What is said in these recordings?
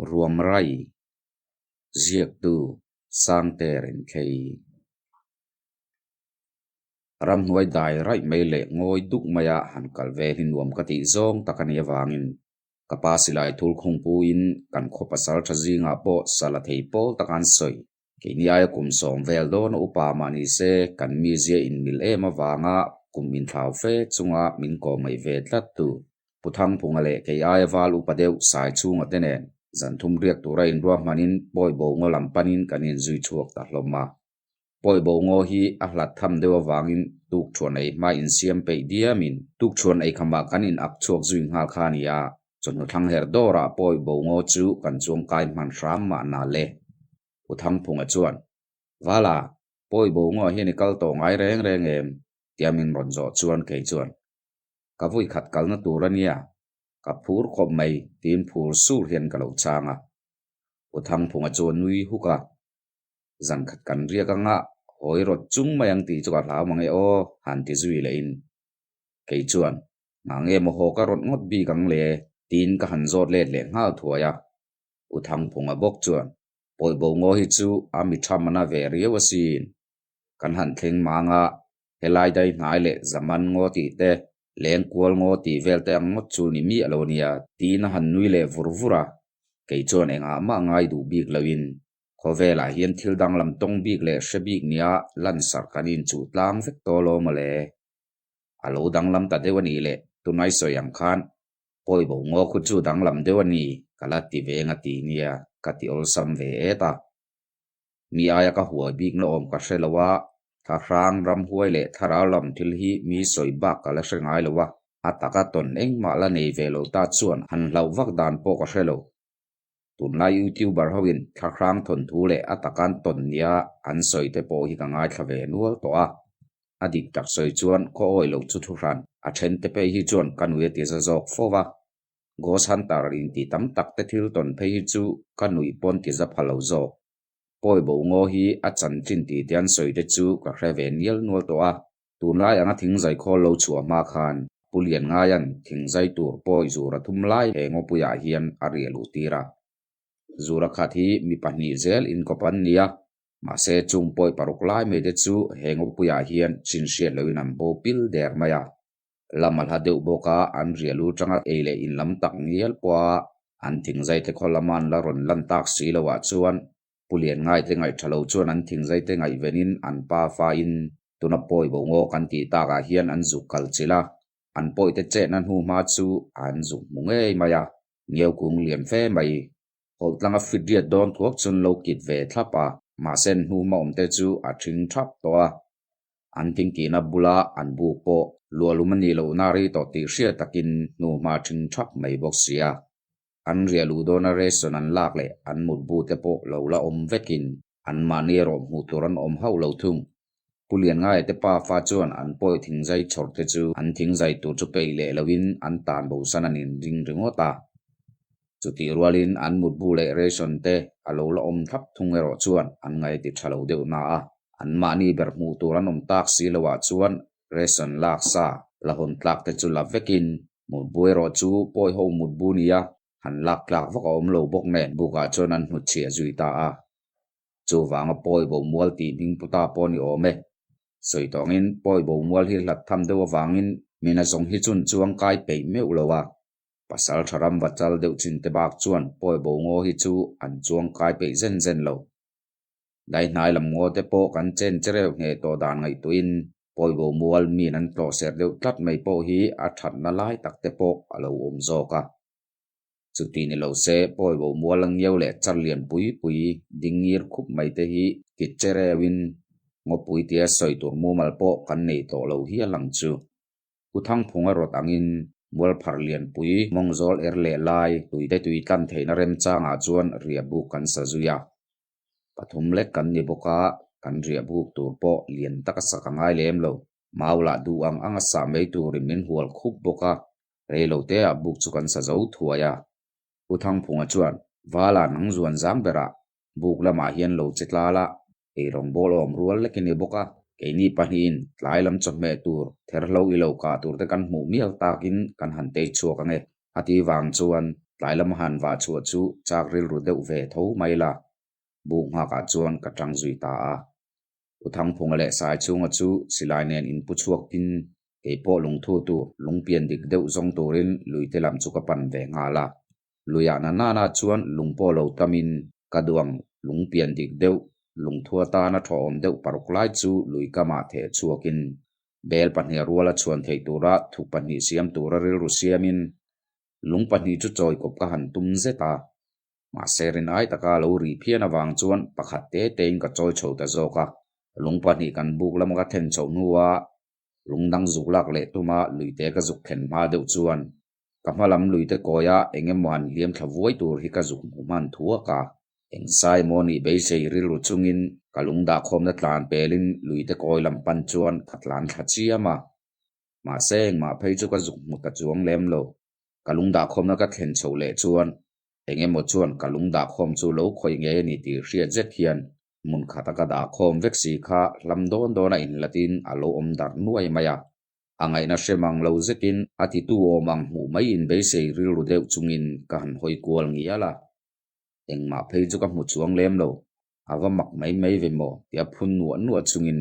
Ruam Rai, Ziaktu Sangte Renthei. Ramhnuai dai raih mai leh ngawi duk maia han kal vel hi nuam ka tih zawng tak a nih avangin ka pa silai thul khungpuiin kan khaw pasal tha zingah pawh sala thei pawl tak an sawi. Keini aia kum sawm vel dawn a upa mah ni se kan mizia inmil em avanga kum inthlau fe chunga min kawm ngaih ve tlat tu Pu Thangphunga leh kei aia val upa deuh Sai chhunga te nen zan thum riak tura inruahmanin pawi bo ngaw lam panin kan inzui chhuak ta hlawm a. Pawi bo ngaw hi a hlat tham deuh avangin tukṭhuan ei hma insiam peih diamin tukṭhuan ei khamah kan in ak chhuak zui nghal kha a ni a, chawhnu thlang her dawrah pawi bo ngaw chu kan chuang kai hman hram mahna le. Pu Thangphunga chuan, Vala, pawi bo ngaw hian i kal tawh ngai reng reng em? tia min rawn zawh chuan kei chuan, Ka vui khat kalna tur a nia, ka phur khawp mai tiin phur sur hian ka lo chang a. Pu Thangphunga chu a nui huk a, Zan khat kan riak anga hawi rawt chung mai ang tih chu ka hlau mang e aw, han ti zui leh in. Kei chuan, Ngah nge maw haw ka rawt ngawt bik ang le? tiin ka han zawt let leh nghal thuai a. U Thangphunga bawk chuan, Pawi bo ngaw hi chu a mi tha mana ve riau asin. Kan han thleng mang a, helai dai hnai leh zaman ngaw tih te, leng kual ngaw tih vel te ang ngawt chu ni miah lo nia, tiin a han nui leh vur vur a. Kei chuan engah mah ngai duh bik loin khawvelah hian thil danglam tawng bik leh hre bik nia lansarh kan inchuh tlang vek tawh lo mawle. A lo danglam ta deuh a nih leh tunai sawi ang khan Pawi bo ngaw khu chu danglam deuh a ni, ka la ti ve eng a ti nia, ka ti awlsam ve et a. Mi aia ka huai bik na awm ka hre lo a, thlahrang, ramhuai leh thlarau lam thil hi mi sawi bak ka la hre ngai lo a, a taka tawn engmah la nei ve lo ta chuan han hlauh vak dan pawh ka hre lo. Tunlai YouTuber hoin thlahrang thawnthu leh a takan tawn nia an sawi te pawh hi ka ngaithla ve nual tawh a. A dik tak sawi chuan khaw awi lo chu thu hran a then te phei hi chuan ka nui a ti za zawk fo va. Ghost Hunter inti tam tak te thil tawn phei hi chu ka nuih pawn ti za pha lo zawk. Pawi bo ngaw hi a chanchin tih te an sawi te chu ka hre ve nial nual tawh a. Tunlai anga thingzai khawl lo chhuah hma khan Pu Lianngaia'n thingzai tur pawi zura thum lai he ngawpuiah hian a riah luh tir a. Zura khat hi mi pahnih zel inkawp an ni a, mahse chung pawi paruk lai mai te chu he ngawpuiah hian chinhriat loin an bo pil der mai a. Lam a hla deuh bawk a, an riah lu tanga ei leh in lam tak ngial pawha an thingzai te khaw lama an la rawn lan tak si loah chuan Pu Lianngaite ngaihtha lo chuan an thingzaite ngaihvenin an pa fain tuna pawi bo ngaw kan tih takah hian an zuk kal chilh a, an pawite chetna hnu hma chu an zuk hmu ngei mai a, ngeu kung lian fe mai. Hawlhtlanga fit riat dawn thuak chuan lo kit ve thlap a, mahse hnu hma awmte chu a thing thap tawh a. An thingkihna bula an buk pawh luahlum a nih lohna rei tawh tih hriat takin hnu hma thing thap mai bawk si a. An riah luh dawna ration an lak leh an mutbu te pawh lo la awm vekin anmahni erawh hmuh tur an awm hauh lo thung. Pu Lianngaia te pafa chuan an pawi thingzai chhawr te chu an thingzai tur chu peih leh loin an tan bosan an inring ringawt a. Chutih rualin an mutbu leh ration te a lo la awm thlap thung erawh chuan an ngaih ti tha lo deuh na a, anmahni ber hmuh tur an awm tak si loah chuan ration lak sa la hawn tlak te chu la vekin Mutbu erawh chu pawi ho mutbu nia han lak tlak vak a awm lo bawk nen bukah chuan an hnutchhiah zui ta a. Chuvanga pawi bo mual tih hming pu ta pawh ni awm e. Sawi tawngin pawi bo mual hi hlat tham deuh avangin mina zawng hi chun chuang kai peih meuh lo a. Pasal tha ram va chal deuh chin te bak chuan pawi bo ngaw hi chu an chuang kai peih zen zen lo. Daihnai lam ngaw te pawh kan chen chereu hneh tawh dan ngaihtuahin Pawibo mual min an tlawh ser deuh tlat mai pawh hi a thatna lai tak te pawh a lo awm zawk a. Chuti ni lo se Pawibo mual a ngiau leh char lian pui pui ding ngir khup mai te hi kit chereuin ngawpui tia sawi tur mumal pawh kan nei tawh lo hial ang chu. U Thangphunga rawt angin mual phar lian pui mawngzawl er leh lai tuite tui tlan theihna remchangah chuan riah buk kan sa zui a. Pathum lek kan ni bawk a, kan riah buk tur pawh lian taka sak a ngai lem lo. Mau lah duh ang anga sah mai turin min hual khup bawk a, rei lo te ah buk chu kan sa zo thuai a. U Thangphunga chuan, Vala nang zuan zang berah buk lamah hian lo che tlal a, eirawngbawl awm rual lek i ni bawk a, keini pahnihin tlai lam chawhmeh tur therhlo i lo kah tur te kan hmuh mial takin kan han tei chhuak ang e. A ti vang chuan Tlai lama han vah chhuah chu chak rilru deuh ve tho mai la, buk nghakah chuan ka tang zui ta a. U Thangphunga leh Saichhunga chu silai nen inpu chhuakin kei pawh lungthu tur lungpian dik deuh zawng turin luite lam chu ka pan ve nghal a. Luiah na nana chuan lung pawh lo tamin ka duang lungpian dik deuh lungthu atana thawhawm deuh paruk lai chu lui kamah theh chhuakin bel pahnih ruala chhuan theih tura thuk pahnih siam tura rilru siamin lung pahnih chu chawi kawp ka han tum zet a. Mahse rin ai taka lo ri phian avang chuan pakhat te tein ka chawi chho ta zawk a. Lung pahnih kan buk lama ka thlen chhoh hnua lung dang zuk lak leh tuma luite ka zuk thlen hma deuh chuan ka hma lam luite kawia eng emaw han hliam thla vuai tur hi ka zuk hmu hman thuak a. Eng sai maw nih beisei rilru chungin ka lung dahkhawmna tlan pelin luite kawi lam pan chuan ka tlan thla chiam a. Mahse engmah phei chu ka zuk hmu ta chuang lem lo. Ka lung dahkhawmna ka thlen chhoh leh chuan eng emaw chuan ka lung dahkhawm chu lo khawih ngei a ni tih hriat zet hian hmun khata ka dahkhawm vek si kha hlam dawn dawna inhlatin a lo awm darh nuai mai a. A ngaihna hre mang lo zetin a titu awm ang hmuh mai inbeisei rilru deuh chungin ka han hawi kual ngial a. Engmah phei chu ka hmu chuang lem lo, a va mak mai mai ve maw tia phun nuah nuah chungin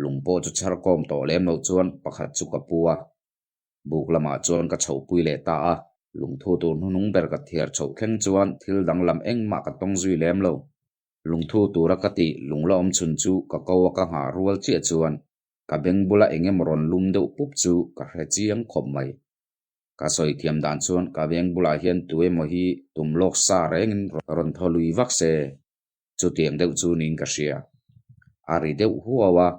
lung pawh chu chhar kawm tawh lem lo chuan pakhat chu ka pu a. Buk lamah chuan ka chhohpui leh ta a, lungthu tur hnuhnung ber ka thiar chhoh thleng chuan thil danglam engmah ka tawng zui lem lo. Lungthu tura ka tih lung la awm chhun chu ka ko a ka nghah rual chiah chuan ka beng bula eng emaw rawn lum deuh pup chu ka hre chiang khawp mai. Ka sawi thiam dan chuan ka beng bulah hian tu emaw hi tum lawk sa rengin rawn thaw lui vak se, chutiang deuh chu niin ka hria. A ri deuh huau a,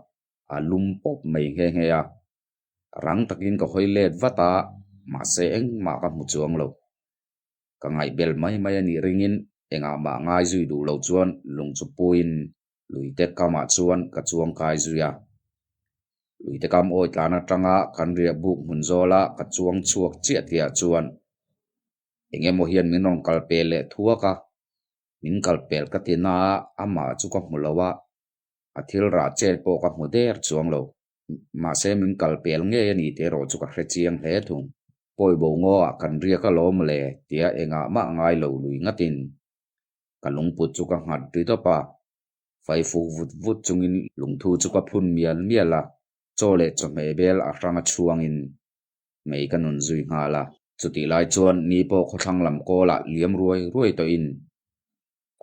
a lum pawp mai nghe nghe a. Rang takin ka hawi let vat a, mahse engmah ka hmu chuang lo. Ka ngaihbel mai mai a nih ringin engah mah ngai zui duh lo chuan lung chu puiin luite kamah chuan ka chuang kai zui a. Luite kam awi tlan atanga kan riah buk hmun zawla ka chuang chhuak chiah tihah chuan eng emaw hian min rawn kal pel leh thuak a, min kal pel ka ti na a, amah chu ka hmu lo a, a thil rah chet pawh ka hmu der chuang lo. Mahse min kal pel ngei a ni tih erawh chu ka hre chiang hle thung. Pawi bo ngaw ah kan riak alawm le tia engah mah ngai lo lui ngatin ka lungput chu ka nghat ri dawp a. Fai fuk vut vut chungin lungthu chu ka phun mial mial a, chaw leh chawhmeh bel a hranga chhuangin mei ka nun zui nghal a. Chutih lai chuan ni pawh khawthlang lam kawlah liam ruai ruai tawhin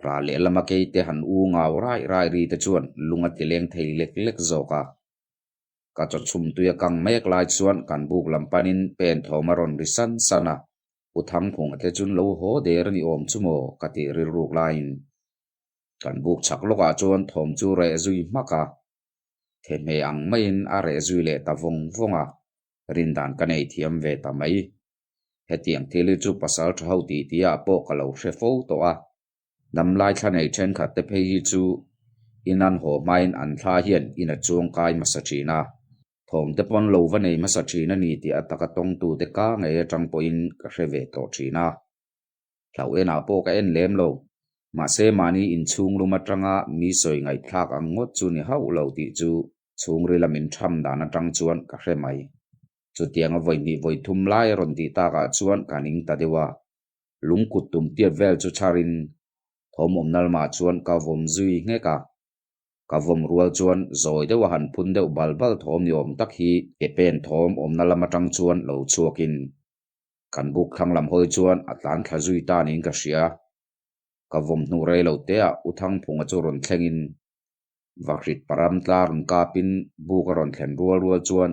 Rah lehlam a keite han u ngau rai rai ri te chuan lung a ti leng thei lek lek zawk a. Ka chaw chhum tui a kang mek lai chuan kan buk lam panin pen thawm a rawn ri san san a, U Thangphunga te chun lo haw der a ni awm chu maw ka tih rilruk laiin kan buk chhak lawkah chuan thawm chu reh zui hmak a, thehmeh ang maiin a reh zui leh ta vawng vawng a, rindan ka nei thiam ve ta mai. Hetiang thil hi chu pasal tha ho tih tih ah pawh ka lo hre fo tawh a. Damlai thla nei thenkhat te phei hi chu in an haw hmain an thla hian in a chuang kai hmasa thin a. Thawm te pawn lo va nei hmasa thin a ni tih a taka tawngtu te ka ngei atang pawhin ka hre ve tawh thin a. Hlauh enah pawh ka en lem lo. Mahse mahni inchhung lum atanga mi sawi ngaihthlak ang ngawt chu ni hauh lo tih chu chhungrila min tham dan atang chuan ka hre mai. Chutianga vawi hnih vawi thum lai a rawn tih takah chuan ka ning ta deuh a, lungkut tum tiat vel chu chharin thawm awmna lamah chuan ka vawm zui nghek a. Ka vawm rual chuan zawi deuh a han phun deuh bal bal thawm ni awm tak hi ke pen thawm awmna lam atang chuan lo chhuakin kan buk thlang lam hawi chuan a tlan thla zui ta niin ka hria. Ka vawm hnu rei lo teah U Thangphunga chu rawn thlengin Vakhrit param tla rawn kapin buk a rawn thlen rual rual chuan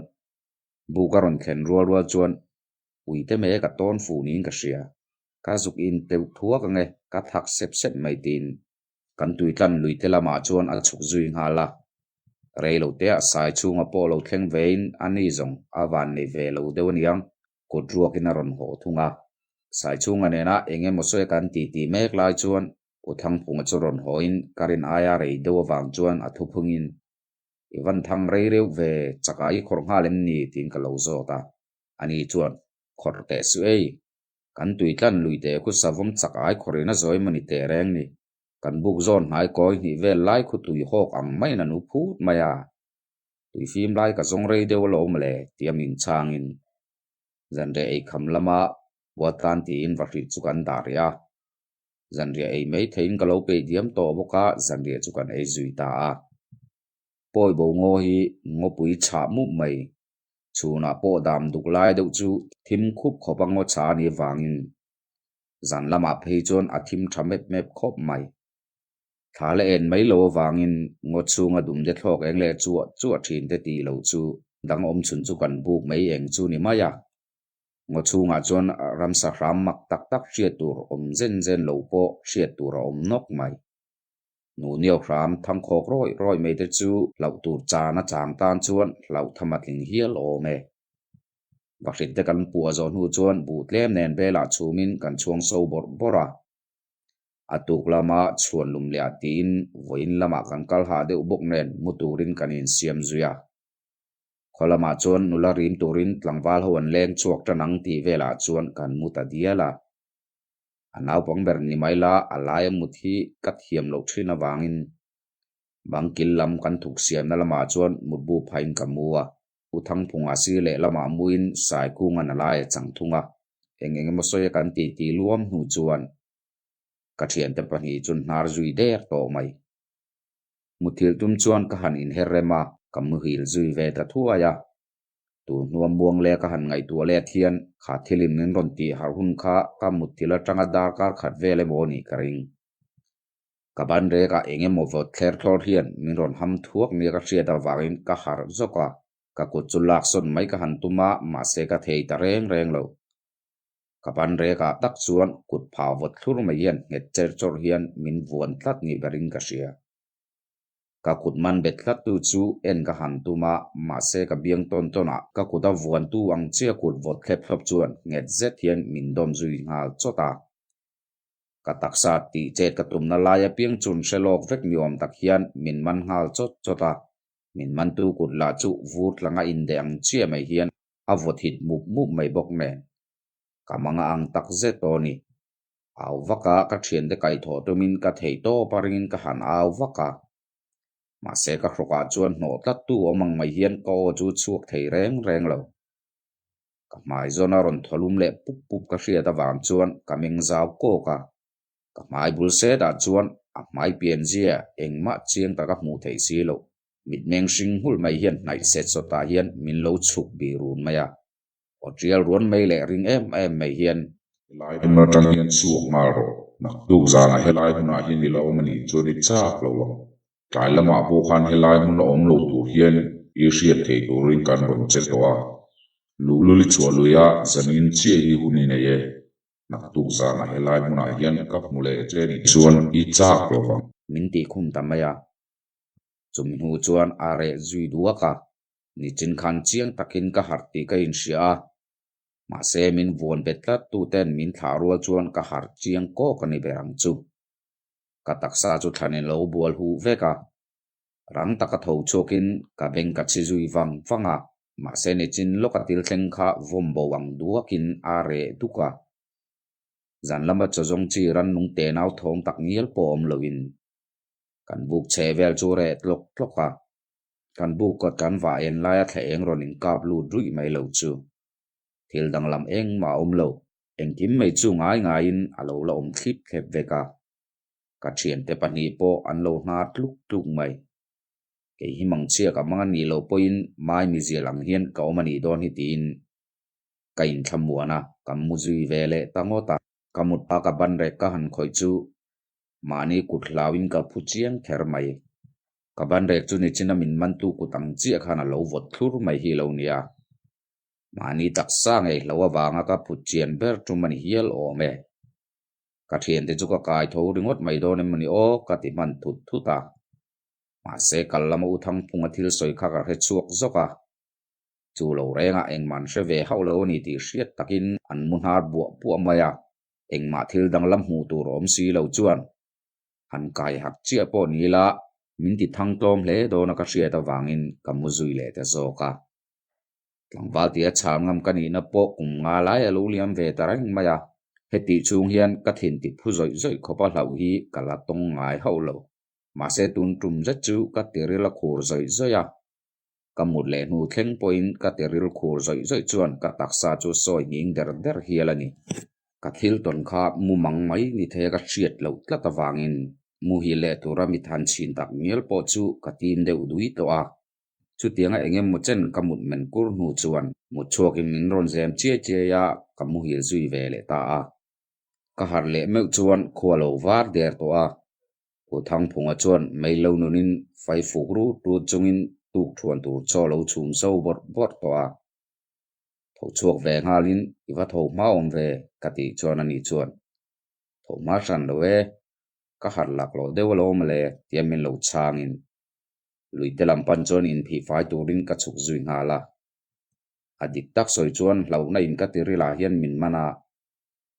Buk a rawn thlen rual rual chuan uite mai ka tawn fuh niin ka hria. Ka zuk in teuh thuak ange, ka thak sep sep mai tiin kan tuitlan luite lamah chuan a chhuk zui nghal a. Rei lo teah sai chhunga pawh lo thleng vein a ni zawng a van nei ve lo deuh aniang, kut ruakin a rawn haw thung a. Sai chhunga nena eng emaw sawi kan tih tih mek lai chuan U Thangphunga chu rawn hawin ka rin aia rei deuh avang chuan a thuphungin I van thang rei reuh ve, chakah i khawrh nghal em ni? tiin ka lo zawt a. Ani chuan, Khawrh teh suh ei, kan tuitlan lui teh khu savawm chak ai khawrhin a zawi maw ni teh reng ni. Kan buk zawn hnai kawi hnih vel lai khu tui hawk ang maiin an u phut mai a. Tui fim lai ka zawng rei deuh alawm le, tia min chhangin zanreh eikham lama. Buatlan tiin vahrit chu kan dah rih a. Zanriah ei mai theiin ka lo peih diam tawh bawk a, zanriah chu kan ei zui ta a. Pawi bo ngaw hi ngawpui chhah mup mai. Chhunah pawh dam duk lai deuh chu thim khup khawp a ngaw chhah a nih avangin zan lamah phei chuan a thim tha mep mep khawp mai. Thla la en mai lo avangin ngaw chhunga dumde thlawk eng leh chuah chuah thin te tih lo chu dang awm chhun chu kan buk mai eng chu ni mai a. Ngaw chhungah chuan ramsa hram mak tak tak hriat tur awm zen zen lo pawh hriat tur a awm nawk mai. Nuniau hram thangkhawk rawih rawih mai te chu hlauh tur chan a chang tan chuan hlauh tham a tling hial awm e. Vahrit te kan puah zawh hnu chuan buh tlem nen velah chhumin kan chhuang so bawrh bawrh a. A tuk lama chhuan lum leh ah tiin vawiin lamah kan kal hah deuh bawk nen mu turin kan insiam zui a. Khaw lamah chuan nula rim turin tlangval ho an leng chhuak tan ang tih velah chuan kan mu ta dial a. A naupang ber ni mai la a laia mut hi ka thiam loh thin avangin bang kil lam kan thuk siamna lamah chuan mutbu phain ka mu a. U Thangphunga sir lehlamah muin Saikunga'n a lai a chang thung a, eng eng emaw sawi a kan tih tih luam hnu chuan ka thiante pahnih chu hnar zui der tawh mai. Muthilh tum chuan ka han inher rem a, ka muhil zui ve ta thuai a. Tun hnua muang leh ka han ngaihtuah let hian kha thilin min rawn tih harh hun kha ka mutthilh atanga darkar khat vel emaw nih ka ring. Ka ban rekah eng emaw vawt thler thlawr hian min rawn ham thuak nia ka hriat avangin ka harh zawk a, ka kut chu lak sawn mai ka han tum a, mahse ka thei ta reng reng lo. Ka ban rekah tak chuan kut phah vawt thlur mai hian nghet cher chawrh hian min vuan tlat ni berin ka hria. Ka kut man bet tlat tu chu en ka han tum a, mahse ka biang tawn tawnah ka kut a vuan tu ang chiah kut vawt thlep thlawp chuan nghet zet hian min dawm zui nghal chawt a. Ka taksa tih chet ka tumna lai apiang chun hre lawk vek ni awm tak hian min man nghal chawt chawt a, min mantu kut lah chu vur tlanga indeh ang chiah mai hian a vawt hit mup mup mai bawk nen. Ka manga ang tak zet aw ni. Au vak a, ka thiante kaihthawh tumin ka theih tawp a ringin ka han au vak a. Mahse ka hrawkah chuan hnawh tlattu awm ang mai hian ka aw chu chhuak thei reng reng lo. Ka hmai zawn a rawn thawlum leh pup pup ka hriat avang chuan ka meng zau kawk a. Ka hmai bul setah chuan a hmai pianzia engmah chiang taka hmuh theih si loh. Mitmeng hring nghulh mai hian hnaih set sawtah hian min lo chhuk bih run mai a. Aw tial ruan mai leh ring em em mai hian. Helai hmun atang hian chhuak nghal rawh. Naktuk zanah helai hmunah hian i lo awm a nih chuan i chak lo ang. Tlai lamah pawh khan helai hmun a awm lo tur hian i hriat theih turin kan rawn che tawh a. Luhlul i chhuah lui a, zanin chiah hi hun i nei e. Naktuk zanah helai hmunah hian ka hmu leh che nih chuan i chak lo vang. Min tih khum ta mai a. Chumi hnu chuan a reh zui duak a. Nichin khan chiang takin ka harh tih ka inhria a, mahse min vuan bet tlat tuten min thlah rual chuan ka harh chiang kawk a ni ber ang chu. Ka taksa chu thlanin lo bual huh vek a, rang taka tho chhuakin ka beng ka chhi zui vang vang a, mahse nichin lawka thil thleng kha vawm bo ang duakin a reh duk a. Zan lama chaw zawng chi rannung tenau thawm tak ngial pawh awm loin kan buk chhe vel chu reh tlawk tlawk a. Kan buk kawt kan vah en laia thla eng rawn inkap lut ruih mai lo chu. Thil danglam engmah a awm lo, engkim mai chu ngai ngaiin a lo la awm thlip thlep vek a. Ka thiante pahnih pawh an lo hnar tluk tluk mai. Kei hi mangchhia ka mang a nih loh pawhin mai mizial ang hian ka awm a nih dawn hi tiin ka inthlamuan a, ka mu zui ve leh ta ngawt a. Ka mut pa ka ban rek ka han khawih chu mahni kut hlauin ka phu chiang kher mai. Ka ban rek chu nichina min mantu kut ang chiah khan a lo vawt thlur mai hi lo nia. Mahni taksa ngei hlo avanga ka phut chian ber tum a ni hial awm e. Ka thiante chu ka kai tho ringawt mai dawn em ni aw ka ti hman thut thut a. Mahse kal lama U Thangphunga thil sawi kha ka hre chhuak zawk a. Chu lo rengah engmah an hre ve hauh lo a ni tih hriat takin an mu hnar buah buah mai a. Engmah thil danglam hmuh tur awm si lo chuan han kai hak chiah pawh ni ila min ti thang tlawm hle dawn a ka hriat avangin ka mu zui leh ta zawk a. Tlangval tia chhar ngam ka nihna pawh kum nga lai a lo liam ve ta reng mai a, hetih chhung hian ka thin ti phu zawih zawih khawp a hlauh hi ka la tawng ngai hauh lo. Mahse tun tum zet chu ka tiril a khur zawih zawih a. Ka mut leh hnu thleng pawhin ka tiril khur zawih zawih chuan ka taksa chu sawi nghing der der hial a ni. Ka thil tawn kha mumang mai ni thei a ka hriat loh tlat avangin muhil leh tura mi than chhin tak ngial pawh chu ka tim deuh dui tawh a. Chutianga eng emaw chen ka mut men kur hnu chuan mut chhuakin min rawn zem chiai chiai a, ka muhil zui ve leh ta a. Ka harh leh meuh chuan khua lo var der tawh a. Pu Thangphunga chuan mei lo nunin fai fuk rut rut chungin tuk thuan tur chaw lo chhum so bawrh bawrh tawh a. Tho chhuak ve nghalin i va tho hma awm ve ka tih chuan ani chuan tho hma hran lo e, ka harh laklawh deuh alawm le tia min lo chhangin Luite lam pan chuan inphih fai turin ka chhuk zui nghal a. A dik tak sawi chuan hlauhna in ka tiril ah hian min man a,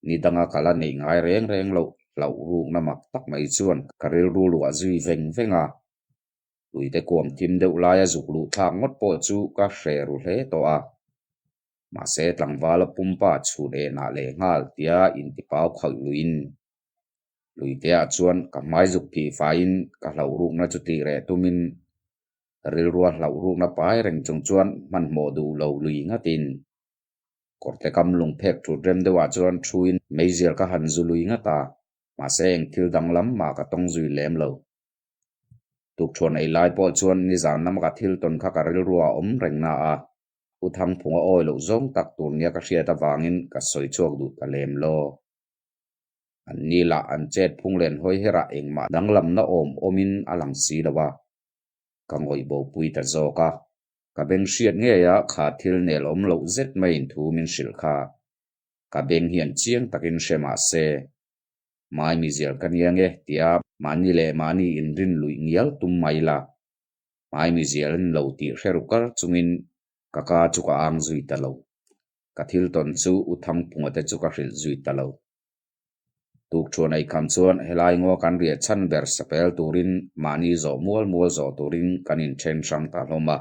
ni danga ka la neih ngai reng reng loh hlauh rukna mak tak mai chuan ka rilru luah zui veng veng a. Luite kuam thim deuh laia zuk luh thlak ngawt pawh chu ka hre ru hle tawh a. Mahse tlangvala pumpa chhun enah leh nghal tia intipau khalh luiin Luiteah chuan ka hmai zuk phih faiin ka hlauh rukna chu tih reh tumin rilrua hlauh rukna pai reng chung chuan hmanhmawh duh lo lui ngatin kawrte kam lung phek thut rem deuhah chuan thuin meizial ka han zu lui ngat a, mahse eng thil danglam mah ka tawng zui lem lo. Tukthuan ei lai pawh chuan nizan lama ka thil tawn kha ka rilrua a awm reng na a, U Thangphunga awi loh zawng tak tur nia ka hriat avangin ka sawi chhuak duh ta lem lo. An ni lah an chet phung len hawi herah engmah danglamna awm awmin a lang si lo a, ka ngawih bopui ta zawk a. Ka beng hriat ngei a kha thil nel awm loh zet maiin thu min hrilh kha. Ka beng hian chiang takin hre mah se, Maimi zial ka nia nge tia mahni leh mahni inrin luih ngial tum mai la, Maimi zial an lo tih hre ru kar chungin ka ka chu ka ang zui ta lo. Ka thil tawn chu U Thangphunga te chu ka hrilh zui ta lo. Tukthuan ei kham chuan helai ngaw kan riah chhan ber sapel turin mahni zawh mual mual zawh turin kan inthen hrang ta hlawm a.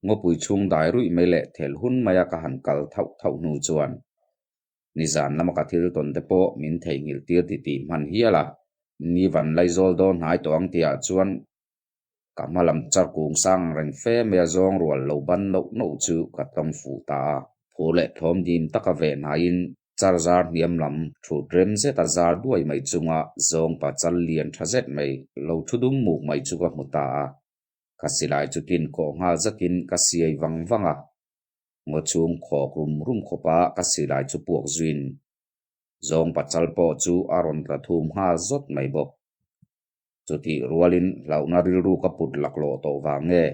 Ngawpui chhung dai ruih mai leh thelh hun maia ka han kal thauh thauh hnu chuan nizan lama ka thil tawn te pawh min theihnghilh tir titih hman hial a. Ni van laizawl dawn hnai tawh ang tihah chuan Ka hma lam char kung sang ang reng fe mai a zawng rual lo ban noh noh chu ka tawng fuh ta a. Phur leh thawm dim taka veh hnaiin char zar hniam lam thut rem zet a zar duai mai chunga zawng pa chal lian tha zet mai lo thu dum muk mai chu ka hmu ta a. Ka silai chu tin kawh nghal zatin ka siai vang vang a. Ngaw chhung khawk rum rum khawpa ka silai chu puak zuiin zawng pa chal pawh chu a rawn tla thum nghal zawt mai bawk. Chutih rualin hlauhna rilru ka put laklawh tawh vang nge?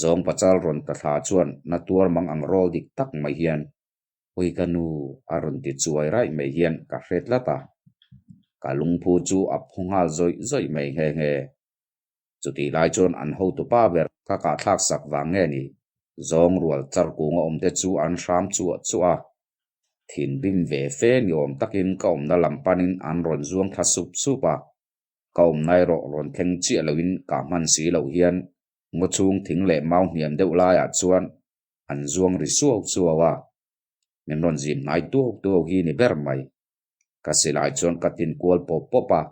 Zawng pachal rawn ta thla chuan na tuar mang ang rawl dik tak mai hian, Hawi ka nu, a rawn ti chuai raih mai hian ka hre tlat a. Ka lungphu chu a phu nghal zawih zawih mai nghe nghe. Chutih lai chuan an hotupa ber ka kahthlak sak vang nge ni? Zawng rual char kunga awmte chu an hram chuah chuah a. Thinrim ve fe ni awm takin ka awmna lam panin an rawn zuang thla sup sup a, ka awmna erawh rawn thleng chiah loin kah hman si loh hian ngaw chhung thing leh mau hniam deuh laiah chuan an zuang ri suau suau a, min rawn zim hnai tuau tuau hi ni ber mai. Ka silai chuan ka tin kual pawp pawp a,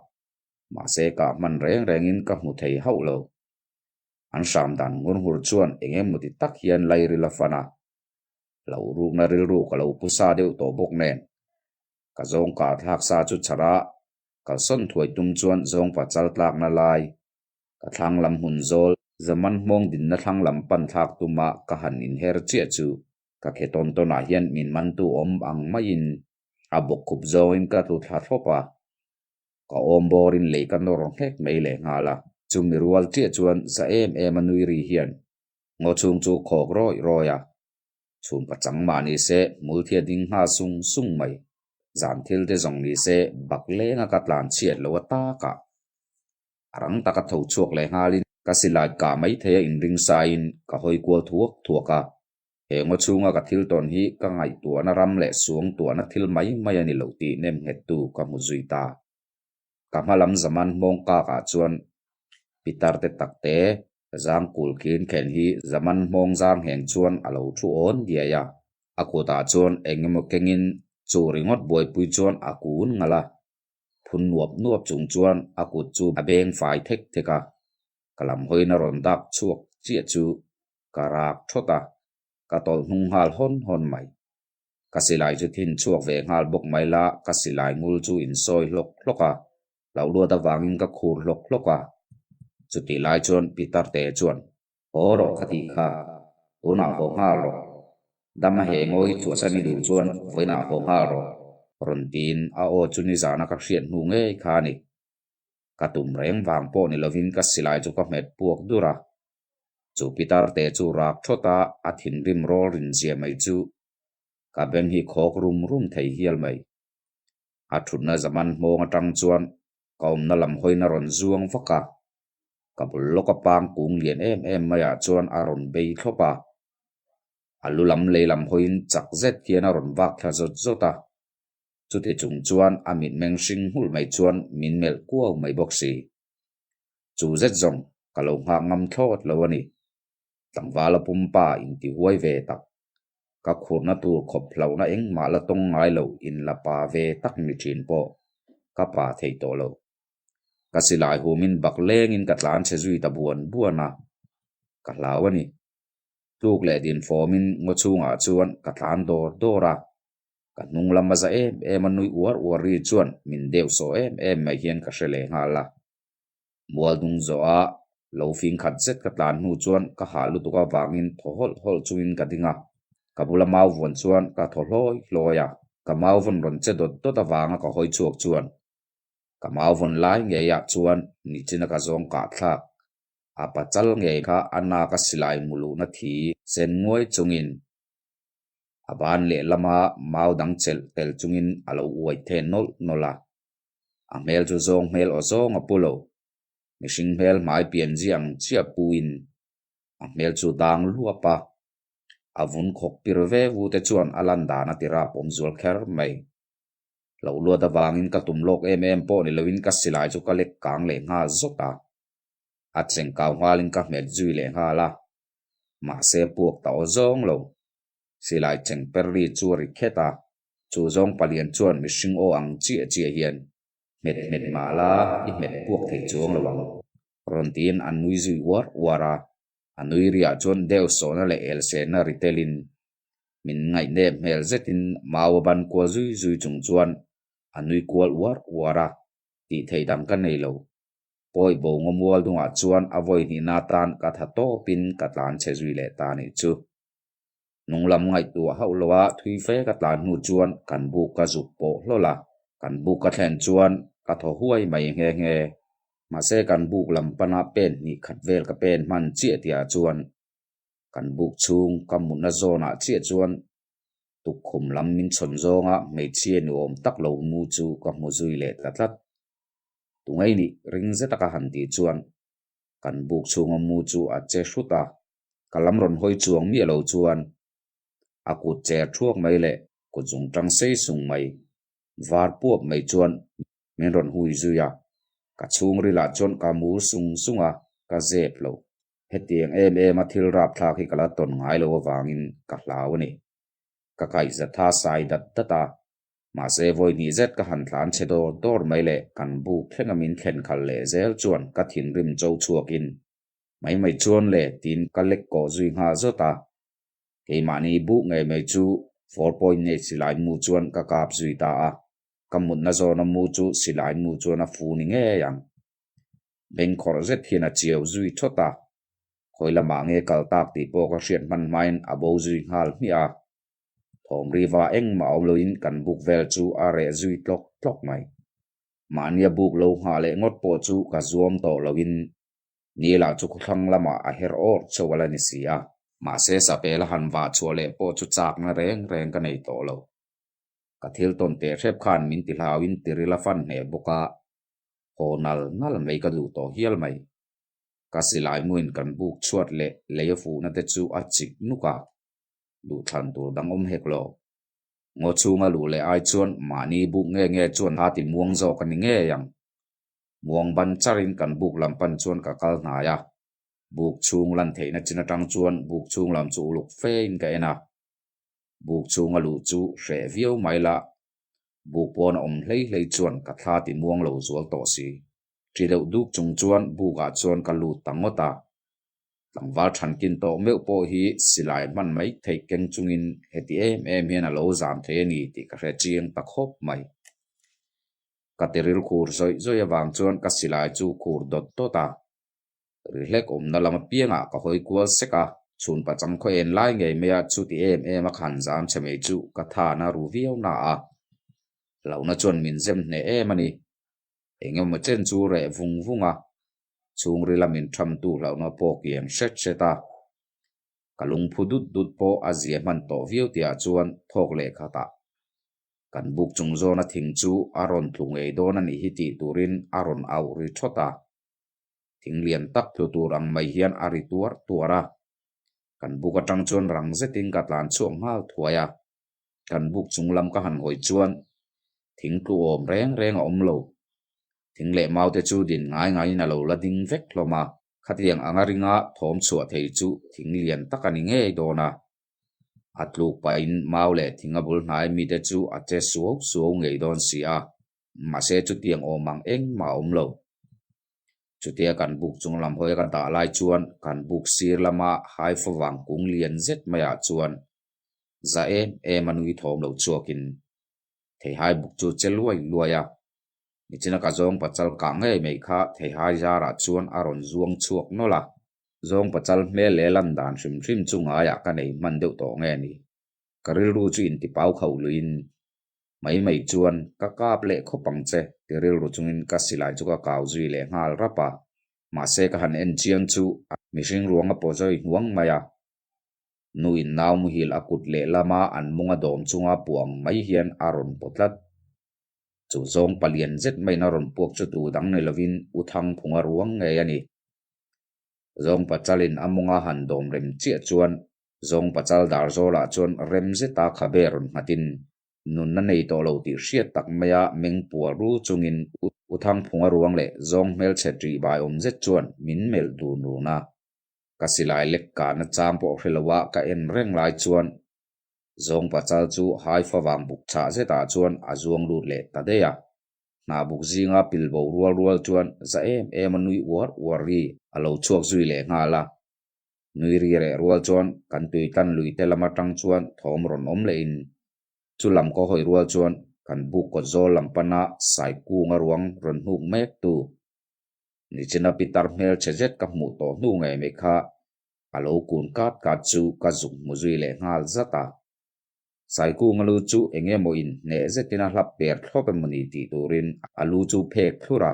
mahse kah hman reng rengin ka hmu thei hauh lo. An hram dan ngur ngur chuan eng emaw ti tak hian lairil a fan a, Lo rukna rilru ka lo pu sa deuh tawh bawk nen, ka zawng kah thlak sa chu chhar a, kalsawn thuai tum chuan zawngpa chal tlakna lai, ka thlang lam hmun zawl, zaman hmawng dinna thlang lam pan thlak tuma ka han inher chiah chu ka khe tawn tawnah hian min mantu awm ang maiin a bawkkhup zawngin ka tlu thla thlawp a. Ka awm bawrin lei ka nawr nghek mai lehnghal a, chumi rual chiah chuan za em em a nui ri hian Ngaw chhung chu khawk rawih rawih a, chhun pachang mah ni se hmul thia ding nghal sung sung mai. Zan thil te zawng ni se bak lenga ka tlan chhiat lo a takah. A rang taka tho chhuak leh nghalin ka silai kah mai thei a inring saiin ka hawi kual thuak thuak a. He ngaw chhunga ka thil tawn hi ka ngaihtuahna ram leh suangtuahna thil mai mai a ni lo tih nem nghettu ka hmu zui ta. Ka hma lam zaman hmawng kakah chuan pitar te takte Zang kul khin khen hi zaman hmawng zar ngheng chuan a lo thu awn diai a, a kutah chuan eng emaw kengin chu ringawt buaipui chuan a kun ngalh a, phun nuap nuap chung chuan a kut chu a beng fai thek thek a, ka lam hawiin a rawn dak chhuak chiah chu. Ka rak thawt a, ka tawlh hnung nghal hawn hawn mai. Ka silai chu thin chhuak ve nghal bawk mai la, ka silai ngul chu in sawi hlawk hlawk a, hlauh luat avangin ka khur hlawk hlawk a. Chutih lai chuan Pitar te chuan, Haw rawh ka tih kha, tunah haw nghal rawh. Dam a he ngawi chhuahsan i duh chuan vawiinah haw nghal rawh, rawn tiin a aw chu nizana ka hriat hnu ngei kha a ni. Ka tum reng vang pawh ni lovin ka silai chu ka hmet puak dur a. Chu pitar te chu rak thawt a, a thinrim rawl rin zia mai chu ka beng hi khawk rum rum thei hial mai. A thutna zaman hmawng atang chuan ka awmna lam hawiin a rawn zuang vak a, ka bul lawka pang kung lian em em maiah chuan a rawn bei thlawp a. A lu lam lei lam hawiin chak zet hian a rawn vak thla zawt zawt a. Chuti chung chuan a mitmeng hring nghulh mai chuan min melh kuau mai bawk si. Chu zet zawng ka lo nghak ngam thlawt lo a ni. Tlangvala pumpa inti huai ve tak. Ka khurna tur khawp hlauhna engmah la tawng ngai lo in la pa ve tak ni thin pawh ka pa thei tawh lo. Ka silai humin bak lengin ka tlan chhe zui ta buan buan a, ka hlau a ni. Tluk leh din fawmin ngaw chhungah chuan ka tlan dawr dawr a, Ka hnung lam a za em em a nui uar uar ri chuan min deuh sawh em em mai hian ka hre leh nghal a. Mual dung zawh a lo fing khat zet ka tlan hnu chuan ka hah lutuk avangin thaw hawlh hawlh chungin ka ding a. Ka bula mau vawn chuan ka thaw hlawi hlawi a. Ka mau vawn rawn che dawt dawt avanga ka hawi chhuak chuan ka mau vawn lai ngeiah chuan nichina ka zawng kah thlak a pachal ngei kha a nak a silai muluhna thi sen nguai chungin A ban lehlama mau dang chelh tel chungin a lo uai the nawlh nawlh a. A hmel chu zawng hmel aw zawng a pu lo. Mihring hmel hmai pian zia ang chiah puin a hmel chu dang luap a. A vun khawk pir ve vu te chuan a lan dan a ti rap awm zual kher mai. Hloh luat avangin ka tum lawk em em pawh ni loin ka silai chu ka lek kang leh nghal zawt a. A chengkau nghalin ka hmet zui leh nghal a. Mahse puak ta aw zawng lo. Silai cheng per ri chu a ri khet a, chu zawng palian chuan mihring aw ang chiah chiah hian, Hmet hmet mah la, i hmet puak thei chuang lo ang. Rawn tiin an nui zui uar uar a, a nui riah chuan deuh sawhna leh elsenna ri telin min ngaihnep hmel zetin mau a ban kual zui zui chung chuan a nui kual uar uar a, tih theih dang ka nei lo. Pawi bo ngaw mual dungah chuan a vawi hnihna atan ka tha tawpin ka tlan chhe zui leh ta nih chu. Nung lam ngaihtuah hauh lo a thui fe ka tlan hnu chuan kan buk ka zuk pawh hlawl a, kan buk ka thlen chuan ka thaw huai mai nghe nghe. Mahse kan buk lam pana pen hnih khat vel ka pen hman chiah tihah chuan kan buk chhung ka mutna zawnah chiah chuan tukkhum lam min chhawn zawnga hmeichhia ni awm tak lo mu chu ka hmu zui leh ta tlat. Tungei nih ring zet a ka han tih chuan kan buk chhunga mu chu a che hrut a, ka lam rawn hawi chuang miah lo chuan a kut cher thuak mai leh kut zung tang sei sung mai var puap mai chuan min rawn hui zui a, ka chhungrilah chuan ka mur sung sung a, ka zep lo. Hetiang em em a thil rapthlak hi ka la tawn ngai lo avangin ka hlau a ni. Ka kaihza tha sai dat dat a, Mahse vawi hnih zet ka han tlan chhe dawr dawr mai leh kan buk thlenga min thlen khalh leh zel chuan ka thinrim cho chhuakin mai mai chuan le tiin ka lek kawh zui nghal zawt a. Keimahni buk ngei mai chu 4.8 silai mu chuan ka kap zui ta a, ka mutna zawna mu chu silai mu chuan a fu ni ngei ang. Bengkhawrh zet hian a chiau zui thawt a, khawi lamah nge kal tak tih pawh ka hriat hman hmain a bo zui nghal hmiah a. Thawm riva engmah awm loin kan buk vel chu a reh zui tlawk tlawk mai. Mahnia buk lo nghah leh ngawt pawh chu ka zuam tawh loin Nila chu khawthlang lamah a her awr chauh a la ni si a. Mahse sapel a han vah chhuah leh pawh chu chakna reng reng ka nei tawh lo. Ka thil tawn teh hrep khan min ti hlauin tiril a fan hneh bawk a, haw nal nal mai ka duh tawh hial mai. Ka silai muin kan buk chhuat leh lei a fuhna te chu a chik nuk a. Duhthlan tur dang awm hek lo. Ngaw chhunga luh leh ai chuan mahni buk nge nge chuan ha ti muang zawk a ni ngei ang. Muang ban charin kan buk lam pan chuan ka kal hnai a. Buk chhung lan theihna chin atang chuan buk chhung lam chu uluk fein ka en a. Buk chhunga luh chu hreh viau mai la, buk pawn a awm hlei hlei chuan ka thla ti muang lo zual tawh si. Ṭi deuh duk chung chuan bukah chuan ka lut ta ngawt a. Tlangval thankin tawh meuh pawh hi silai hman mai theih keng chungin heti em em hian a lo zam thei a ni tih ka hre chiang ta khawp mai. Ka tiril khur zawih zawih avang chuan ka silai chu khur dawt dawt a. Ri hlek awmna lam apiangah ka hawi kual sek a, chhun pachang khaw en lai ngei maia chuti em em a khan zam chhe mai chu ka than a ru viau na a. Hlauhna chuan min zem hneh em a ni. Eng emaw chen chu reh vung vung a, chhungrila min thamtu hlauhna pawh kiang hret hret a. Ka lungphu dut dut pawh a zia hman tawh viau tihah chuan thawk leh khatah kan buk chung zawna thing chu a rawn tlu ngei dawn a nih hi tih turin a rawn auh ri thawt a. Thing lian tak tlu tur ang mai hian a ri tuar tuar a. Kan buk atang chuan rang zetin ka tlan chhuak nghal thuai a. Kan buk chung lam ka han hawi chuan thing tlu awm reng reng a awm lo. Thing leh mau te chu din ngai ngaiin a lo la ding vek hlawm a. Khatiang anga ringa thawm chhuah thei chu thing lian tak a ni ngei dawn a. A tluk pahin mau leh thing a bul hnai mite chu a che suau suau ngei dawn si a. Mahse chutiang awm ang engmah a awm lo. Chutia kan buk chung lam hawi ka dah lai chuan kan buk sir lama haifa vang kung lian zet maiah chuan za em em a nui thawm lo chhuakin theihai buk chu che luai luai a. Nichina ka zawng pachal kah ngei mai kha theihai zarah chuan a rawn zuang chhuak nawlh a. Zawng pachal hmel leh lan dan hrim hrim chu ngaiah ka nei hman deuh tawh nge ni. Ka rilru chu intipau khauh luiin mai mai chuan ka kap leh khawp ang che ti rilru chungin ka silai chu ka kau zui leh nghal rap a. Mahse ka han en chiang chu mihring ruang a paw zawi hnuang mai a. Nu in nau muhil a kut leh lama an mawng a dawm chunga puang mai hian a rawn paw tlat. Chu zawng palian zet maiin a rawn puak chu tu dang ni lovin U Thangphunga ruang ngei a ni. Zawng pachalin a mawnga han dawm rem chiah chuan Zawng pachal dar zawlah chuan rem zeta khabe rawn nghatin nunna nei tawh lo tih hriat tak maia meng pual ru chungin U Thangphunga ruang leh zawng hmelchhe ṭih bai awm zet chuan min melh dun run a. Ka silai lek kahna chang pawh hre loa ka en reng lai chuan Zawng pachal chu hai favang buk chhah zetah chuan a zuang lut leh ta daih a. Hnah buk zinga pil bo rual rual chuan za em em a nui uar uar ri a lo chhuak zui leh nghal a. Nui ri reh rual chuan kan tui tlan lui te lam atang chuan thawm rawn awm leh in chu lam ka hawi rual chuan kan buk kawt zawl lam pana sai kunga ruang rawn hnuk mek tu Nichina pitar hmel chhe zet ka hmuh tawh hnu ngei mai kha a lo kun kat kat chu ka zuk hmu zui leh nghal zat a. Saikunga lu chu eng emaw in hneh zetin a hlap per thlawp emaw ni tih turin a lu chu phek thlur a,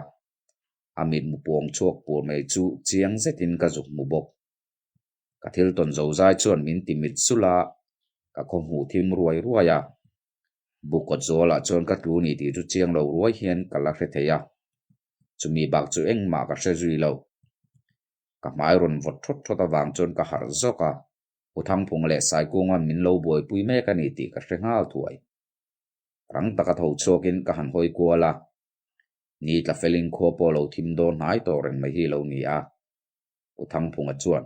a mitmu puang chhuak pur mai chu chiang zetin ka zuk hmu bawk. Ka thil tawn zo zai chuan min ti mit sulh a, ka khaw hmuh thim ruai ruai a. Buk kawt zualah chuan ka tlu ni tih chu chiang lo ruai hian ka la hre thei a, chumi bak chu engmah ka hre zui lo. Ka hmai rawn vawt thawt thawt avang chuan ka harh zawk a, U Thangphung leh Saikunga'n min lo buaipui mek a ni tih ka hre nghal thuai. Rang taka tho chhuakin ka han hawi kual a, ni tla felin khua pawh lo thim dawn hnai tawh reng mai hi lo ni a, U Thangphunga chuan,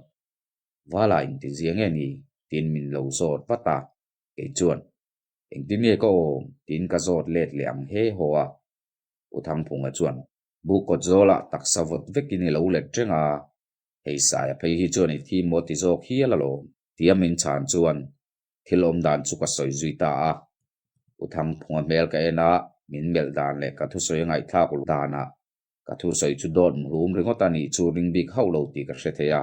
Vala inti zia nge ni? tiin min lo zawt vat a, kei chuan, Engtin nge ka awm? tiin ka zawt let leh ang he haw a. U Thangphunga chuan, Buk kawt zawlah taksa vawt vekin i lo let reng a, hei saia phei hi chuan i thi maw ti zawk hial alawm, tia min chhan chuan thil awm dan chu ka sawi zui ta a. U Thangphunga hmel ka en a, min melh dan leh ka thusawi a ngaihthlak ulh danah ka thusawi chu dawt mhlum ringawt a nih chu ring bik hauh lo tih ka hre thei a,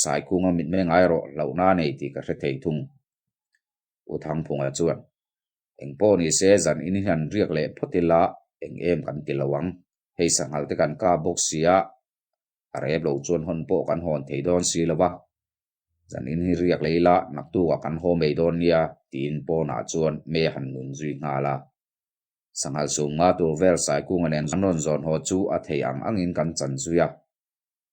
Saikunga mitmeng ai rawh hlauhna a nei tih ka hre thei thung. U Thangphunga chuan, Eng pawh ni se zan in hian riak leh phawt ila eng em kan ti lo ang. Hei sanghal te kan kap bawk si a, a rep lo chuan hawn pawh kan hawn thei dawn si lo va. Zan in hi riak leh ila naktukah kan haw mai dawn nia tiin pawnah chuan me han nun zui nghal a. Sanghal sum nga tur vel Saikunga nen an rawn zawn haw chu a thei ang angin kan chan zui a.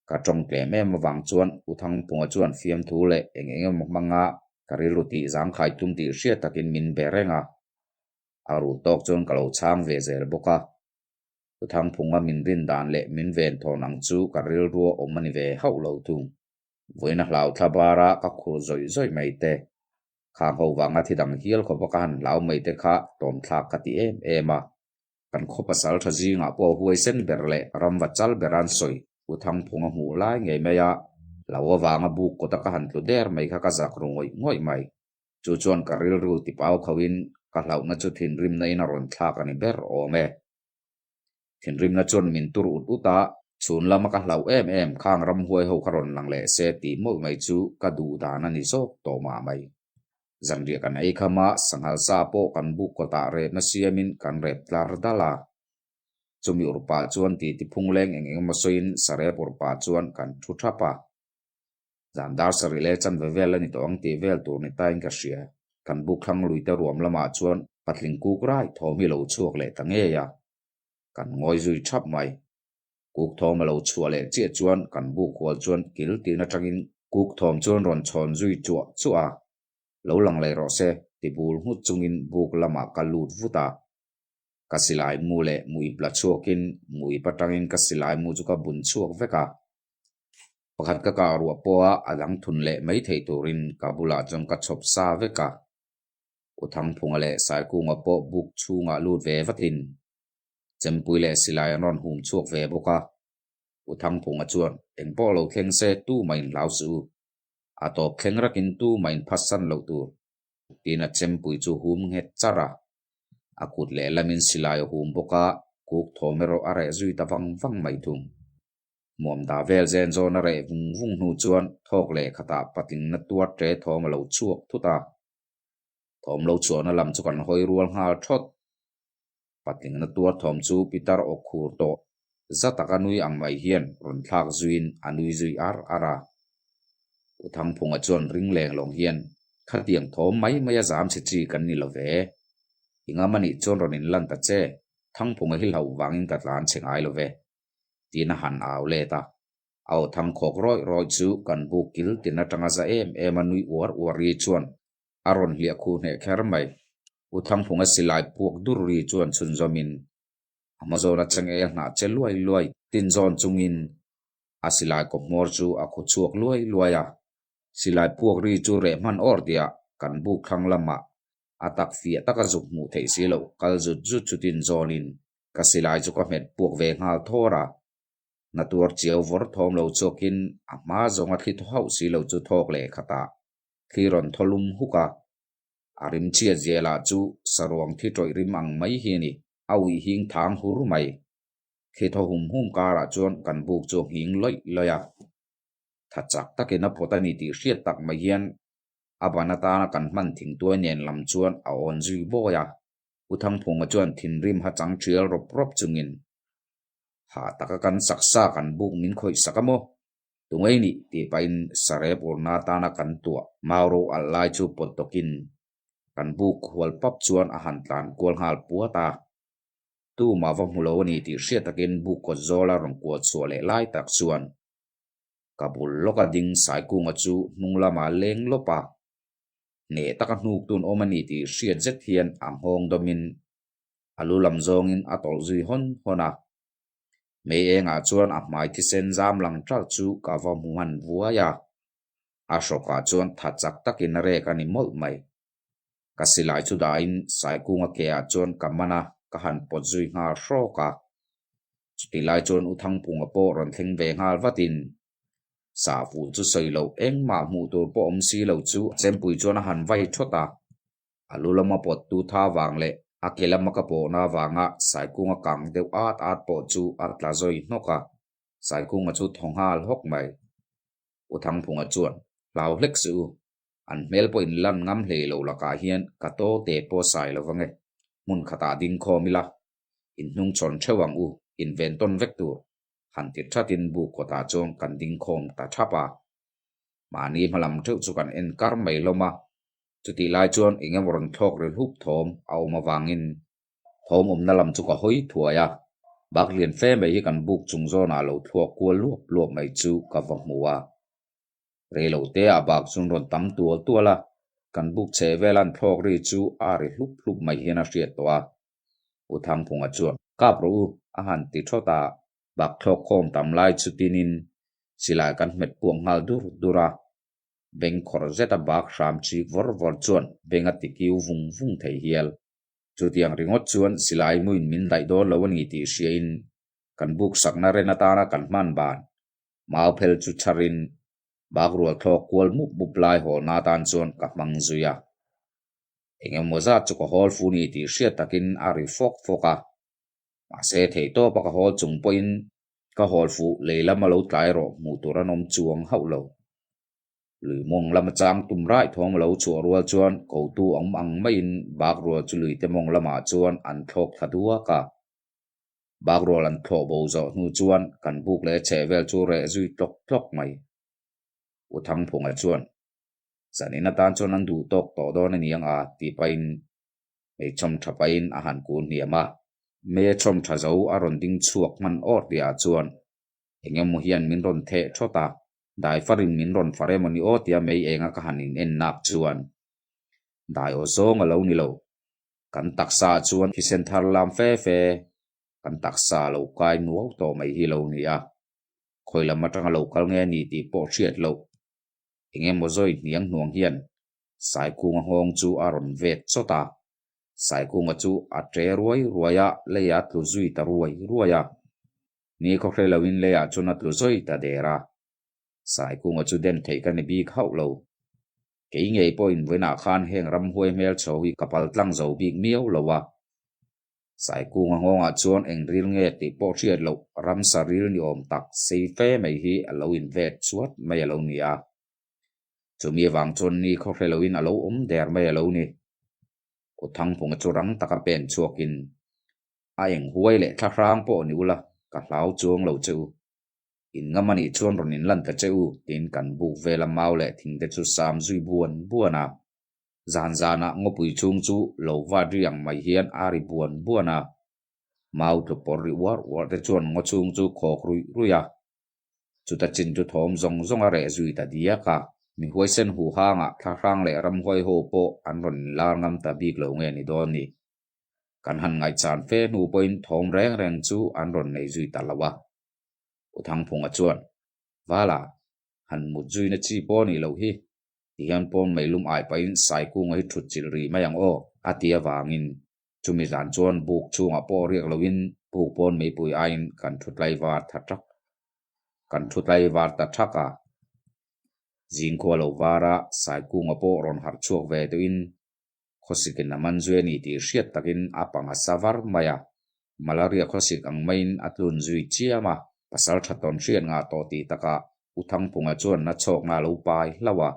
Ka tawng tlem em avang chuan U Thangphunga chuan fiamthu leh eng eng emaw hmanga ka rilru tih zangkhai tum tih hriat takin min be reng a. A rul tawk chuan ka lo chhang ve zel bawk a. U Thangphunga min rin dan leh min ven thawn ang chu ka rilrua awm a ni ve hauh lo thung. Vawiin a hlau thla bara ka khur zawih zawih mai te. Khang ho vanga thi dang hial khawpa ka han hlau mai te kha tawmthlak ka ti em em a. Kan khaw pasal tha zingah pawh huaisen ber leh ramva chal ber an sawi. U Thangphunga hmuh lai ngei mai a, Hlau avanga buk kawta ka han tlu der mai kha ka zak ru ngawih ngawih mai. Chu chuan ka rilru tipau khauhin ka hlauhna chu thinrimna in a rawn thlak a ni ber awm e. Thinrimna chuan min tur ut ut a, chhun lama ka hlauh em em khang ramhuai ho kha rawn lang leh se tih mawlh mai chu ka duh dan a ni zawk tawh mah mai. Zanriah kan ei kham a, sanghal sa pawh kan buk kawtah repna siamin kan rep tlar dal a. Chumi urpah chuan titi phungleng eng eng emaw sawiin sarep urpah chuan kan thu thap a. Zan dar sarih leh chanve vel a ni tawh ang tih vel tur ni tain ka hria. Kan buk thlang luite ruam lamah chuan patling kuk rai thawm hi lo chhuak leh ta ngei a. Kan ngawi zui thap mai. Kuk thawm a lo chhuah leh chiah chuan kan buk hual chuan kil tin atangin kuk thawm chuan rawn chhawn zui chuah chuah a. Lo lang leh rawh se ti bul nghut chungin buk lamah ka lut vut a. Ka silai mu leh muip la chhuakin muip atangin ka silai mu chu ka bun chhuak vek a. Pakhat ka kah ruah pawha a dang thun leh mai theih turin ka bulah chuan ka chhawp sa vek a. U Thangphunga leh Saikunga pawh buk chhungah lut ve vatin Chempui leh silai an rawn hum chhuak ve bawk a. U Thangphunga chuan eng pawh lo thleng se tu mah in hlau suh u. A tawp thleng rakin tu mah in phatsan loh tur. Tiin a chempui chu hum nghet char a. A kut lehlamin silai a hum bawk a, kuk thawm erawh a reh zui ta vang vang mai thung. Hmuam dah vel zen zawn a reh vung vung hnu chuan thawk leh khatah patlingna tuar ṭe thawm a lo chhuak thut a. Thawm lo chhuahna lam chu kan hawi rual nghal ṭhawt. Patlingna tuar thawm chu Pitar aw khur tawh za taka nui ang mai hian rawn thlak zuiin a nui zui ar ar a. U Thangphunga chuan ring leng lawng hian, Khatiang thawm mai mai a zam chhe chi kan ni lo ve. I ngam anih chuan rawn inlan ta che, Thangphunga hi hlauh vangin ka tlan chhe ngai lo ve. Tiin a han au let a. A aw thang khawk rawih rawih chu kan buk kil tin atanga za em em a nui uar uar ri chuan a rawn hliah khu hneh kher mai. U Thangphunga silai puak dur ri chuan chhunzawmin a hma zawna changel hnah che luai luai tin zawn chungin a silai kawhmawr chu a khu chhuak luai luai a. Silai puak ri chu reh hman awr tihah kan buk thlang lamah a tak fiah taka zuk hmuh theih si loh kal zut zut chu tin zawnin ka silai chu ka hmet puak ve nghal thawr a. Natuar chiau vawr thawm lo chhuakin a hma zawnga thli thaw hauh si lo chu thawk leh khatah thli rawn thaw lum huk a. A rim chhiat zia lah chu saruang thi tawih rim ang mai hi a ni, a uih hing thang hur mai. Thli thaw hum hum karah chuan kan buk chu a nghing lawih lawih a. Tha chak takin a pawt a ni tih hriat tak mai hian a ban atana kan hman thingtuai nen lam chuan a awn zui bawi a. U Thangphunga chuan thinrim ha chang thial rawp rawp chungin, Hah taka kan saksa kan buk min khawih sak a maw? Tungei nih tih pahin sarep urna atana kan tuah mau ro alh lai chu pawt tawkin kan buk hual pap chuan a han tlan kual nghal puat a. Tumah va hmu lo a ni tih hriat takin buk kawt zawla rawn kual chhuah leh lai tak chuan ka bul lawka ding Saikunga chu hnung lamah leng lawp a. Hneh taka hnuk tun awm a ni tih hriat zet hian a nghawng dawmin a lu lam zawngin a tawlh zui hawn hawn a. Mei engah chuan a hmai thisen zam lang ṭalh chu ka va hmu hman vuai a. A hrawkah chuan tha chak takin a rek a ni mawlh mai. Ka silai chu dahin Saikunga keah chuan ka man a, ka han pawt zui nghal hrawk a. Chutih lai chuan U Thangpunga pawh rawn thleng ve nghal vatin Sahfu chu sawi loh engmah hmuh tur pawh awm si lo chu Chempui chuan a han vai thawt a. A lu lama pawttu tha vang leh a ke lama ka pawhna avanga Saikunga kang deuh at at pawh chu a tla zawi hnawk a, Saikunga chu thaw nghal hawk mai. U Thangphunga chuan, Hlau hlek suh u, an hmel pawh in lan ngam hlei lo lakah hian ka to te pawh sai lo vang e, hmun khatah ding khawm ila, in hnung chhawn theuh ang u, in ven tawn vek tur, han ti thatin buk kawtah chuan kan ding khawm ta thap a. Mahni hmalam theuh chu kan en kar mai hlawm a, Chutih lai chuan eng emaw rawn thlawk ri hlup thawm a awm avangin thawm awmna lam chu ka hawi thuai a, bak lian fe mai hi kan buk chung zawnah lo thluak kual luap luap mai chu ka va hmu a. Reilo te ah bak chuan rawn tam tual tual a, kan buk chhe vel an thlawk ri chu a ri hlup hlup mai hian a hriat tawh a. U Thangphunga chuan, Kap rawh u, a han ti thawt a, bak thlawk khawm tam lai chu tinin silai kan hmet puak nghal dur dur a. Beng khawrh zeta bak hram chik vawr vawr chuan beng a ti kiu vung vung thei hial. Chutiang ringawt chuan silai muin min daih dawn lo a ni tih hriain kan buk sakna ren atana kan hman ban mau phel chu chharin. Bak rual thlawk kual mup mup lai hawl na atan chuan ka hmang zui a. Eng emaw zat chu ka hawl fu ni tih hriat takin a ri fawk fawk a. Mahse theihtawpa ka hawl chung pawhin ka hawl fuh lei lama lo tlai rawh hmuh tur an awm chuang hauh lo. Lui mawng lama chang tum raih thawm a lo chhuah rual chuan kotu awm ang maiin bak rual chu luite mawng lamah chuan an thlawk thla duak a. Bak rual an thlawh bo zawh hnu chuan kan buk leh chheh vel chu reh zui tlawk tlawk mai. U Thangphunga chuan, Zanin atan chuan an duh tawk tawh dawn a ni ang a, tih pahin hmeichhawm tha pahin a han kun hniam a. Hmeichhawm tha zo a rawn ding chhuak hman awr tihah chuan eng emaw hian min rawn theh thawt a, dai farin min rawn far emaw ni aw tia mei enga ka han in en nak chuan dai aw zawng a lo ni lo. Kan taksa ah chuan thisen thar lam fe fe kan taksa a lo kai nuau tawh mai hi lo ni a, khawi lam atanga lo kal nge ni tih pawh hriat loh. Eng emaw zawi hniang hnuang hian Saikunga nghawng chu a rawn vet chawt a, Saikunga chu a ṭe ruai ruai a, lei a tlu zui ta ruai ruai a. Ni khaw hre loin leiah chuan a tlu zawi ta der a. Saikunga chu den theih ka ni bik hauh lo. Kei ngei pawhin vawiinah khan heng ramhuai hmel chho hi ka pal tlang zo bik miau lo a. Saikunga nghawngah chuan eng ril nge tih pawh hriat loh ramsa ril ni awm tak sei fe mai hi a lo invet chuat mai a lo ni a. Chumi avang chuan ni khaw hre loin a lo awm der mai a lo ni. Kut Thangphunga chu rang taka pen chhuakin a eng huai leh thla hrang pawh ni ula ka hlau chuang lo che u. In ngam anih chuan rawn inlan ta che u tiin kan buk vela mau leh thing te chu sam zui buan buan a. Zan zanah ngawpui chhung chu lo vat ri ang mai hian a ri buan buan a. Mau tlu pawr ri uar uar te chuan ngaw chhung chu khawk ruih ruih a. Chuta chin chu thawm zawng zawng a reh zui ta diak a. Mi huaisen huh hangah thlahrang leh ramhuai ho pawh an rawn inlar ngam ta bik lo nge ni dawn ni. Kan han ngaihchan fe hnu pawhin thawm reng reng chu an rawn nei zui ta lo a. U Thangphunga chuan, Vala, han mut zuina chi pawh a nih loh hi. Tihian pawn meilum ai pahin Saikunga hi thut chilh rih mai ang aw, a ti avangin chumi zan chuan buk chhungah pawh riak loin buk pawn meipui aiin kan thu tlaivar tha thak kan thu tlaivar ta thak a. Zingkhua lo vara Saikunga pawh rawn harh chhuak ve deuhin khawsikin a man zui a ni tih hriat takin a pang a sa var mai a, malaria khawsik ang maiin a tlun zui chiam a, pasal tha tawn hriat ngah tawh tih takah U Thangphunga chuan na chhawkna a lo pai hlauh a,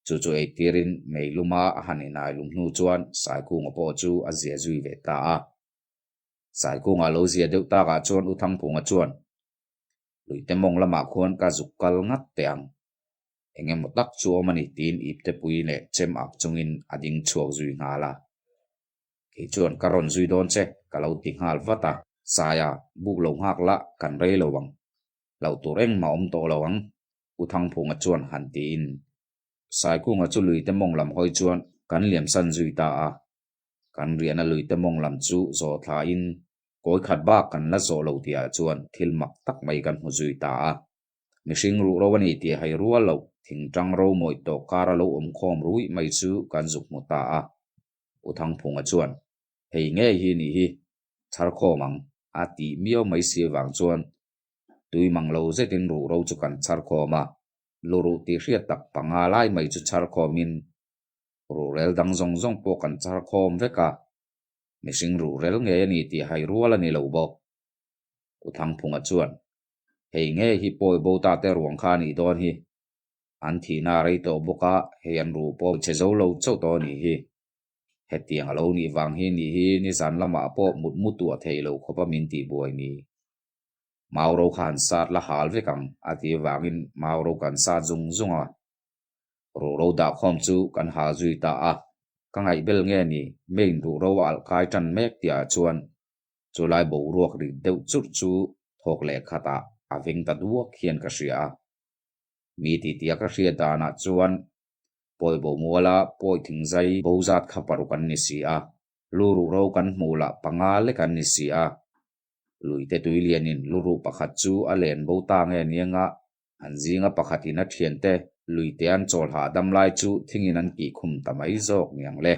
chu chu eitirin meiluma a han inai lum hnu chuan Saikunga pawh chu a zia zui ve ta a. Saikunga lo zia deuh takah chuan U Thangphunga chuan, Luite mawng lamah khuan ka zuk kal ngat teh ang. Eng emaw tak chu awm a ni tiin iptepui leh chem ak chungin a ding chhuak zui nghal a. Kei chuan ka rawn zui dawn che ka lo ti nghal vat a. Saia, buk lo nghak la, kan rei lo ang. Hlauh tur engmah awm tawh lo ang, U Thangphunga chuan han tiin Saikunga chu luite mawng lam hawi chuan kan liamsan zui ta a. Kan riahna luite mawng lam chu zawh thlain kawi khat bak kan la zawh lo tihah chuan thil mak tak mai kan hmu zui ta a. Mihring ruh ro a ni tih hai rual loh thingtang ro mawi tawh kara lo awm khawm ruih mai chu kan zuk hmu ta a. U Thangphunga chuan, Hei ngei hi nih hi, chhar khawm ang, a tih miau mai si avang chuan tui mang lo zetin ruh ro chu kan chhar khawm a. Luruh tih hriat tak panga lai mai chu chhar khawmin ruhrel dang zawng zawng pawh kan chhar khawm vek a. Mihring ruhrel ngei a ni tih hai rual a ni lo bawk. U Thangphunga chuan, Hei nge hi pawi bo ta te ruang kha a nih dawn hi. An thihna a rei tawh bawk a, hei an ruh pawh chhe zo lo chauh tawh a nih hi. Hetiang a lo nih vang hi nih hi nizan lamah pawh mut mu tuah thei lo khawp a min tih buai ni. Mau ro kha han sat la hal vek ang a ti avangin mau ro kan sat zung zung a. Ruh ro dah khawm chu kan hal zui ta a, ka ngaihbel nge ni main ruh ro a alh kai tan mek tihah chuan Chulai boruak rit deuh churh chu thawk leh khatah a veng ta duak hian ka hria a. Mi tihtia ka hriat danah chuan pawi bo muala pawi thingzai bo zat kha paruk an ni si a, lu ruh ro kan hmuh lah panga lek an ni si a. Luite tuilianin lu ruh pakhat chu a len bo ta nge nianga an zinga pakhatin a thiante luite an chawl hahdam lai chu thingin an kih khum ta mai zawk niang le.